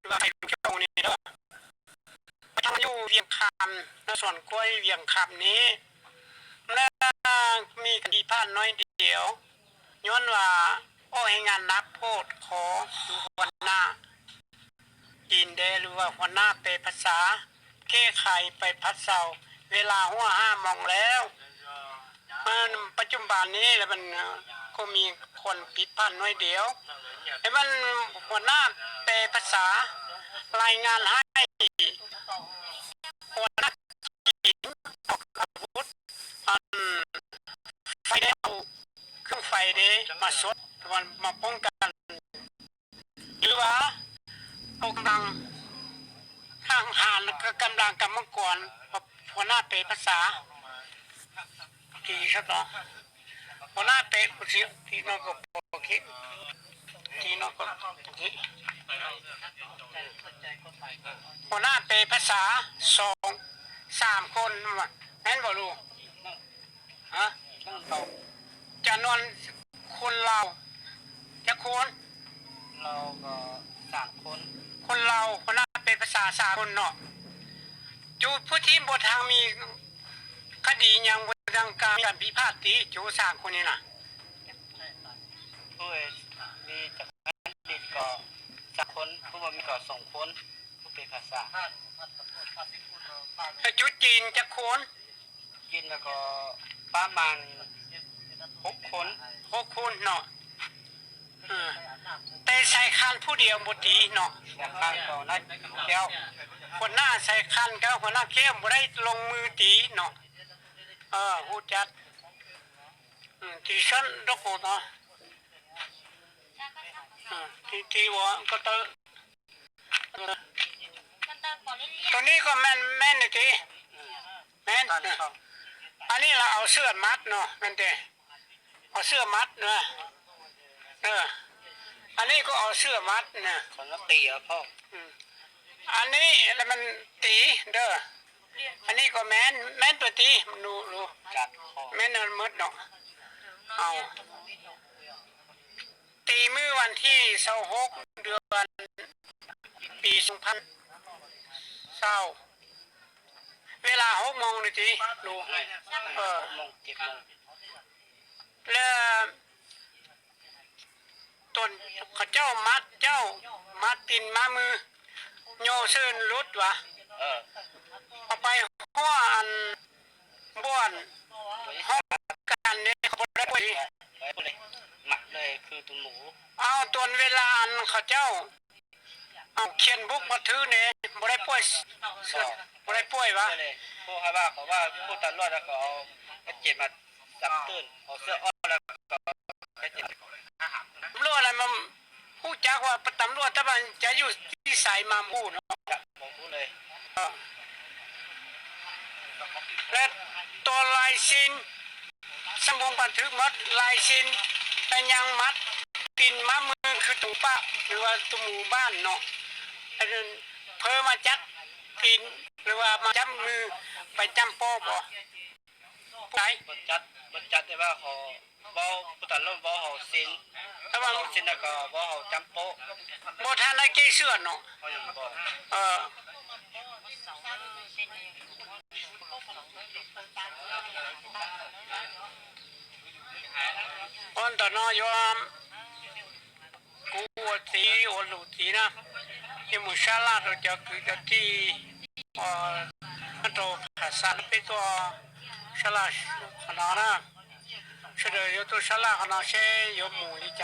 ວ່າໃຫ້ລູກເຈົ້ານີ້ເດີ ປະຈຳຢູ່ວຽງຄຳ ນະສວນກ້ວຍວຽງຄຳນີ້ ແລະ ມີການຜິດພາດໜ້ອຍດຽວ ຍ້ອນວ່າອອກແຮງງານໜັກໂພດ ຂໍຢູ່ຫົວໜ້າຈີນແດ່ ຫຼືວ່າຫົວໜ້າແປພາສາ ແກ້ໄຂໄປພັດເຊົາ ເວລາຫົວຫ້າໂມງແລ້ວ. ມັນປັດຈຸບັນນີ້ລະມັນກໍມີຄົນຜິດພາດໜ້ອຍດຽວ ແຕ່ມັນຫົວໜ້າແປພາສາລາຍງານໃຫ້ຫົວໜ້າຈີນອອກອາວຸດ ອັນ ໄຟແດງ ເອົາເຄື່ອງໄຟເດ້ມາຊົດ ມາປ້ອງກັນ ຫຼືວ່າເອົາກຳລັງທະຫານ ແລະ ກະກຳລັງກຳມະກອນ ຫົວໜ້າແປພາສາ ທີ່ສະຕອງ ຫົວໜ້າແປ ທີ່ນອກກໍບໍ່ຄິດ ທີ່ນອກກໍບໍ່ຄິດ ຫົວໜ້າແປພາສາສອງສາມຄົນ ແມ່ນບໍ່ລູກ? ຮະ? ຈຳນວນຄົນລາວຈັກຄົນ? ລາວກໍສາມຄົນ. ຄົນລາວ ຄົນລາວເປັນພາສາສາກົນເນາະ. ຢູ່ຜູ້ທີ່ບໍ່ທັນມີຄະດີຫຍັງ ບໍ່ທັນການມີການພິພາດຕິ ຢູ່ສາມຄົນນີ້ນະ? ຜູ້ມີຈັກແມ່ນເດັກກໍສາມຄົນ ຜູ້ບໍ່ມີກໍສອງຄົນ ຜູ້ເປັນພາສາ. ແລ້ວຢູ່ຈີນຈັກຄົນ? ກິນແລ້ວກໍປະມານຫົກຄົນ. ຫົກຄົນເນາະ. ເອີ ແຕ່ສາຍຄັນຜູ້ດຽວບໍ່ຕີເນາະ. ສາຍຄັນກໍນາຍແກ້ວ. ຫົວໜ້າສາຍຄັນກັບຫົວໜ້າແກ້ວບໍ່ໄດ້ລົງມືຕີເນາະ. ເອີ ຮູ້ຈັກ. ອືມ ທີ່ຊັ້ນດອກໂກເນາະ. ເອີ ທີ່ ທີ່ວ່າກໍເຕີ ໂຕນີ້ກໍແມ່ນ ແມ່ນນີ້ຕິ ແມ່ນ. ອັນນີ້ລະເອົາເສື້ອມັດເນາະ ແມ່ນຕິ ເອົາເສື້ອມັດນະ. ເອີ ອັນນີ້ກໍເອົາເສື້ອມັດນະ. ຄົນລະຕີເອົາພໍ່. ອືມ ອັນນີ້ລະມັນຕີເດີ. ອັນນີ້ກໍແມ່ນ ແມ່ນຕົວຕິ ໜູ ໜູ ຈັກພໍ່ ແມ່ນໝົດເນາະ. ເອົາ ຕີມື້ວັນທີຊາວຫົກ ເດືອນ ປີສອງພັນຊາວ ເວລາຫົກໂມງນີ້ຕິ ເອີ ຫົກໂມງ ເຈັດໂມງ ແລ້ວຕົນເຂົາເຈົ້າມັດເຈົ້າ ມັດຕີນມັດມື ໂຍເຊີນຫຼຸດຫວາ ເອີ ເອົາໄປຮົ້ວອັນ ບ່ອນຫ້ອງການເດ້ ເຂົາບໍ່ໄດ້ປ່ວຍ ໝັກເລີຍຄືຕຸ່ມໝູ. ເອົາ ຕອນເວລາອັນເຂົາເຈົ້າ ເອົາຂຽນບຸກມາຖືແດ່ ບໍ່ໄດ້ປ່ວຍ ບໍ່ ບໍ່ໄດ້ປ່ວຍຫວາ? ຜູ້ໃຫ້ວ່າ ເຂົາວ່າຜູ້ຕຳຫຼວດ ແລ້ວກໍເອົາກະເຈັບມາຈັບຕື່ນ ເອົາເສື້ອອອກ ແລ້ວກໍເອົາກະເຈັບ ຕຳຫຼວດລະມັນ ຮູ້ຈັກວ່າຕຳຫຼວດ ແຕ່ວ່າຈະຢູ່ທີ່ໃສມາບໍ່ຮູ້ເນາະ ບໍ່ຮູ້ເລີຍ. ແລະ ຕົວລາຍເຊັນ ສຳພວງບັນທຶກໝົດ ລາຍເຊັນ ແລະ ຍັງມັດຕີນມັດມື ຄືຕຸ່ມປະ ຫຼືວ່າຕຸ່ມໝູບ້ານເນາະ ອັນນັ້ນ ເພີມາຈັບຕີນ ຫຼືວ່າມາຈັບມື ໄປຈ້ຳໂປ້ບໍ? ບໍ່ຈັດ ບໍ່ຈັດ ແຕ່ວ່າເຂົາເວົ້າ ຜູ້ຕາລົມເວົ້າເຮົາເຊັນ ແຕ່ວ່າເຮົາເຊັນແລ້ວກໍເວົ້າເຮົາຈ້ຳໂປ້ ບໍ່ທັນໄດ້ເກເຊື່ອເນາະ. ເອີ ອອນຕະນອຍອມ ກູໂອຕີໂອລູຕີນະ ຍາມູຊາລາໂຕຈາກືຕາຕີ ອອ ໂຕພາສາເປັນຕົວຊາລາຂະນອນະ ສະເດີໂຍໂຕຊາລາຂະນອນເຊໂຍໝູຍຈາ